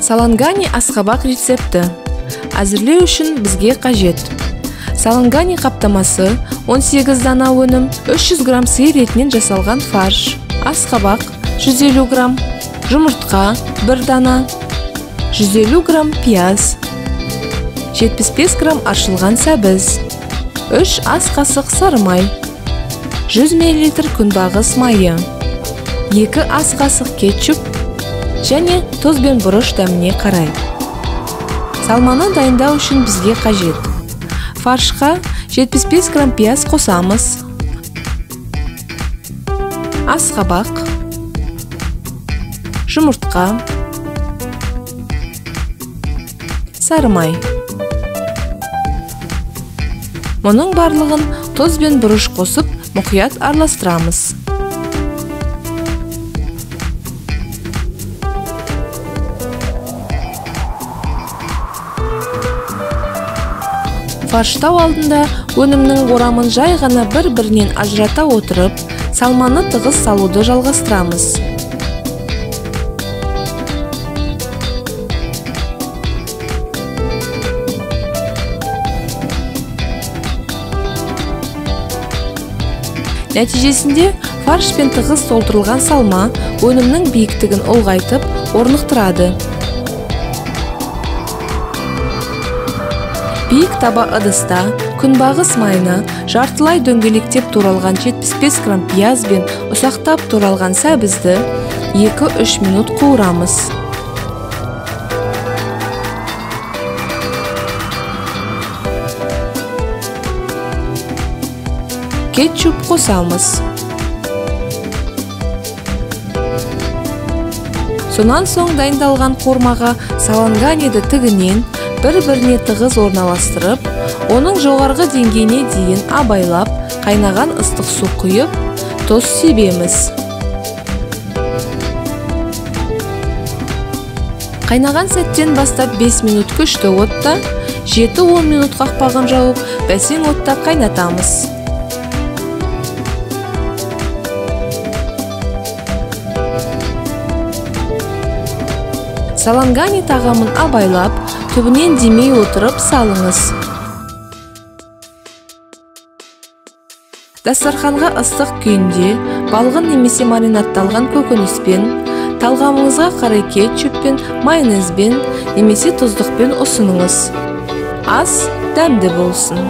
Салангани асқабақ рецепті. Әзірлеу үшін бізге қажет: салангани қаптамасы, 18 дана өнім, 300 грамм сиыр етінен жасалған фарш, асқабақ 150 грамм, жұмыртқа 1 дана, 150 грамм пияз, 75 грамм аршылған сәбіз, 3 ас қасық сары май, 100 мл күнбағыс майы, 2 ас қасық кетчуп және тұз бен бұрыш дәміне қарай. Салманы дайындау үшін бізге қажет: фаршқа 75 грамм пияз қосамыз, асқабақ, жұмыртқа, сары май. Мұның барлығын тұз бен бұрыш қосып мұқият араластырамыз. Фарштау алдында өнімнің орамын жай ғана бір-бірінен ажырата отырып, салманы тығыз салуды жалғастырамыз. Нәтижесінде фаршпен тығыз толтырылған салма өнімнің биіктігін ұлғайтып, орнықтырады. Биік таба ыдыста күнбағыс майына жартылай дөңгелектеп туралған 75 грамм пияз бен ұсақтап туралған сәбізді 2-3 минут қуырамыз. Кетчуп қосамыз. Сонан соң дайындалған қуырмаға саланганиді тігінен бір-біріне тығыз орналастырып, оның жоғарғы деңгейіне дейін абайлап, қайнаған ыстық су құйып, тұз себеміз. Қайнаған сәттен бастап 5 минут күшті отта, 7-10 минут қақпағын жауып, бәсең отта қайнатамыз. Салангани тағамын абайлап, түбінен демей отырып салыңыз. Дастарханға ыстық күйінде балғын немесе маринадталған көкөніспен, талғамыңызға қарай кетчуппен, майонезбен немесе тұздықпен ұсыныңыз. Ас дәмді болсын.